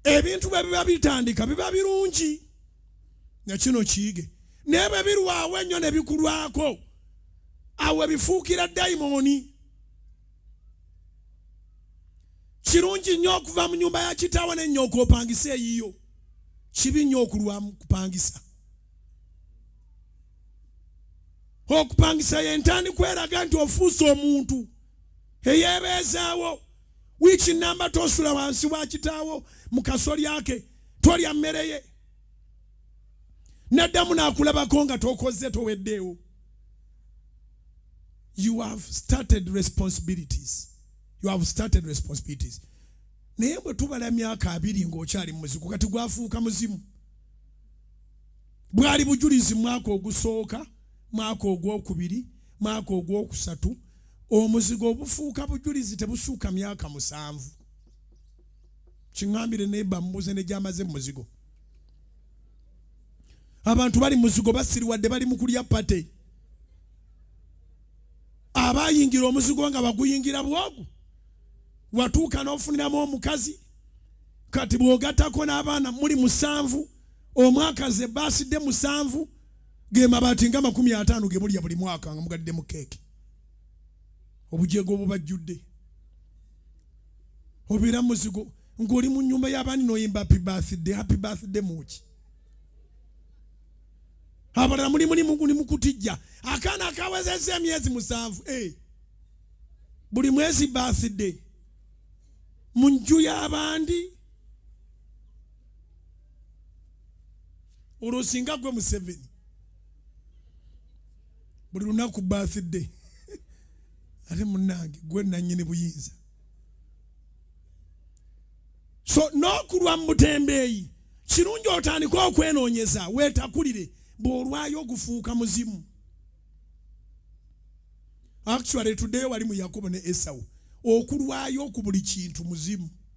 Ebintu bwe biba bitandika biba birungi, na kino kiyige, naye bwe birwawo ennyo ne bikulwako, awo ebifuukira dayimooni. Kirungi nnyo okuva mu nyumba ya kitaawo ne nnyoko opangisa eyiyo. Kibi nnyo okulwa mu kupangisa. Okupangisa y'entandikwa eraga nti ofuuse omuntu eyeebeezaawo. Wiiki nnamba tosula wansi wa kitaawo mu kasolya ke, tolya mmere ye, naddamu n'akulabako nga tokoze, toweddeewo. You have started responsibilities. You have started responsibilities. Naye bwe tubala myaka 20 ng'okyali mu muzigo, kati gwafuuka muzimu. Bwali bujulizi mwaka ogusooka, mwaka ogwokubiri, mwaka ogwokusatu. Omuzigo obufuuka bujulizi tebusuuka myaka 7. Kiŋŋambire neighbor, mbuuze ne gy'amaze mu muzigo. Abantu bali mu muzigo basiriwadde, bali mu kulya pate. Abayingira omuzigo nga baguyingira bwogu, watuuka n'ofuniramu omukazi, kati bw'ogattako n'abaana muli 7, omwaka ze baasidde 7, ge mabaati nga 50 ge mulya buli mwaka nga mugadde mu keeki. Obujego obubajjudde. Obeera muzigo ng'oli mu nnyumba y'abandi n'oyimba happy birthday, happy birthday muki. Abalala muli muli muguli mukutijja akaana akawezezza emyezi 7, buli mwezi birthday mu nju y'abandi. Olwo singa gwe Museveni buli lunaku birthday, ate munnange gwe nannyini buyinza. So n'okulwa mu butembeeyi kirungi otandike okwenoonyeza, weetakulire. Bw'olwayo ogufuuka muzimu. Actually tuddeyo wali mu Yakobo ne Esau, okulwayo ku buli kintu muzimu.